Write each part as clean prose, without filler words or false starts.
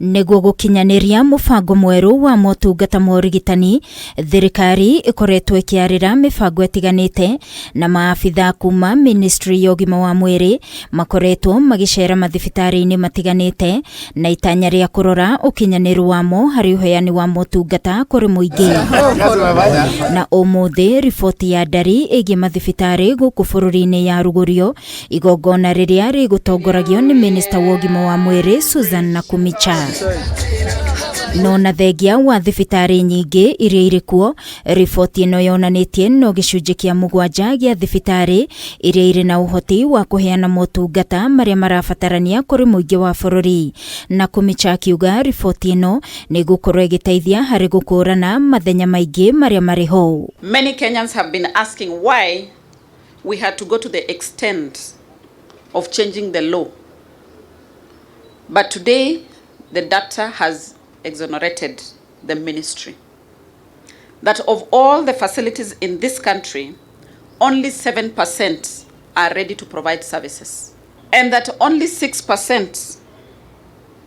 Nĩguo gũkinyanĩria mũbango mwerũ wa motungata ma ũrigitani, thirikari ĩkoretwo ĩkĩarĩra mĩbango ĩtiganĩte na maabitha kuma ministry ya ũgima wa mwĩrĩ makoretwo magĩcera mathibitarĩ-inĩ matiganĩte na itanya rĩa kũrora ũkinyanĩru wamo harĩ ũheani wa motungata kũrĩ mũingĩ. Na ũmũthĩ riboti ya ndari ĩgiĩ mathibitarĩ gũkũ bũrũri-inĩ yarugũrio igongona rĩrĩa rĩgũtongoragio nĩ minista wa ũgima wa mwĩrĩ Susan Nakhumicha. No na thengia wa thibitarĩ nyingĩ iria irĩ kuo, riboti ĩno yonanĩtie no gĩcunjĩ kĩa 7 gĩa thibitarĩ iria irĩ na ũhoti wa kũheana motungata marĩa marabatarania kũrĩ mũingĩ wa bũrũri. Nakhumicha akiuga riboti ĩno nĩ ĩgũkorwo ĩgĩteithia harĩ gũkũrana mathenya maingĩ marĩa marĩ ho. Many Kenyans have been asking why we had to go to the extent of changing the law. But today, the data has exonerated the ministry. That of all the facilities in this country, only 7% are ready to provide services. And that only 6%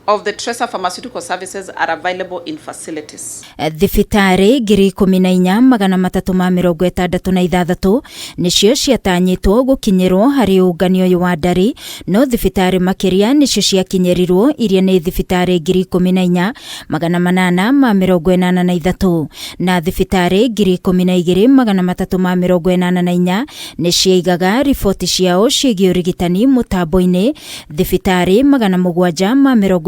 of the Tresa pharmaceutical services are available in facilities. Thibitarĩ 14,366 nĩcio ciatanyĩtwo gũkinyĩrwo harĩ ũngania ũyũ wa ndari, no thibitarĩ makĩria nĩcio ciakinyĩrirwo iria nĩ thibitarĩ 14,883 na thibitarĩ 12,384 nĩ ciaigaga riboti ciao ciĩgiĩ ũrigitani mũtambo-inĩ. Thibitarĩ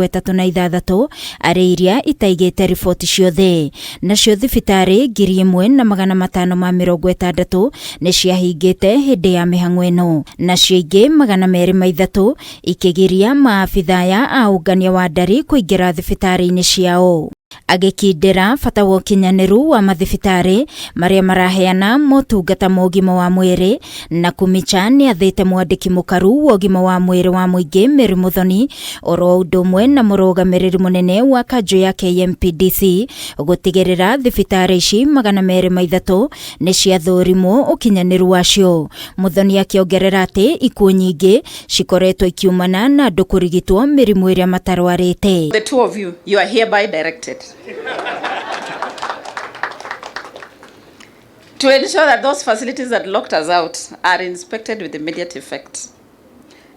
736 arĩ iria itaigĩte riboti ciothe, nacio thibitarĩ 1,560 nĩ ciahingĩte hĩndĩ ya mĩhang'o ĩno, nacio ingĩ 203 ikĩgiria maabitha a ũngania wa ndari kũingĩra thibitarĩ-inĩ ciao. Agĩkindĩra bata wa ũkinyanĩru wa mathibitarĩ marĩa maraheana motungata ma ũgima wa mwĩrĩ, Nakhumicha nĩ athĩte mwandĩki mũkaru wa ũgima wa mwĩrĩ wa mũingĩ Mary Muthoni oro ũndũ ũmwe na mũrũgamĩrĩri mũnene wa kanjũ ya KMPDC gũtigĩrĩra thibitarĩ ici 203 nĩ ciathũrimwo ũkinyanĩru wacio. Muthoni akĩongerera atĩ ikuũ nyingĩ cikoretwo ikiumana na andũ kũrigitwo mĩrimũ ĩrĩa matarwarĩte. The two of you, you are hereby directed to ensure that those facilities that locked us out are inspected with immediate effect.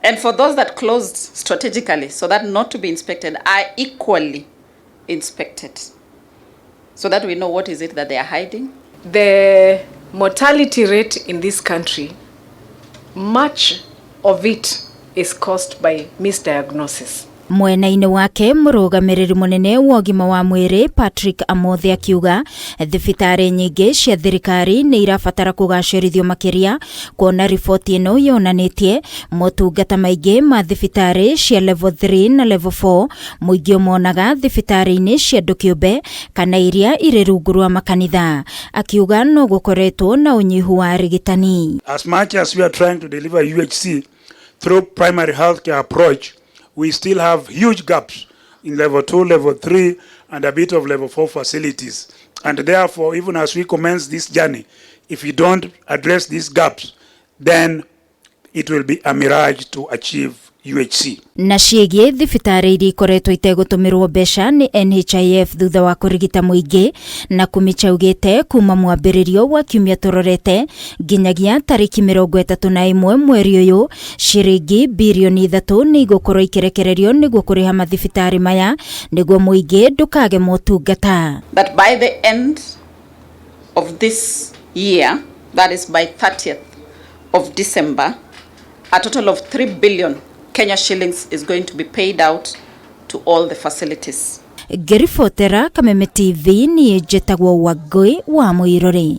And for those that closed strategically so that not to be inspected are equally inspected, so that we know what is it that they are hiding. The mortality rate in this country, much of it is caused by misdiagnosis. Mwena-inĩ wake mũrũgamĩrĩri mũnene wa ũgima wa mwĩrĩ Patrick Amothĩ akiuga thibitarĩ nyingĩ cia thirikari nĩ irabatara kũgacĩrithio makĩria, kuona riboti ĩno yonanĩtie motungata maingĩ ma thibitarĩ cia level 3 na level 4 mũingĩ ũmonaga thibitarĩ-inĩ cia andũ kĩũmbe kana iria irĩ rungu rwa makanitha. Akiuga no gũkoretwo na ũnyihu wa arigitani. As much as we are trying to deliver UHC through primary healthcare approach, we still have huge gaps in level 2, level 3, and a bit of level 4 facilities. And therefore, even as we commence this journey, if we don't address these gaps, then it will be a mirage to achieve UHC. Na ciĩgiĩ thibitarĩ iria ikoretwo itegũtũmĩrwo mbeca nĩ NHIF thutha wa kũrigita mũingĩ, Nakhumicha augĩte kuma mwambĩrĩrio wa kiumia tũrorete nginyagia tarĩki 31 mweri ũyũ, ciringi birioni 3 nĩ igũkorwo ikĩrekererio nĩguo kũrĩha mathibitarĩ maya nĩguo mũingĩ ndũkage motungata. That by the end of this year, that is by 30th of December, a total of 3 billion Kenya shillings is going to be paid out to all the facilities. Ngĩribotera Kameme TV, niĩ njĩtagwo Wangũi wa Mũirũrĩ.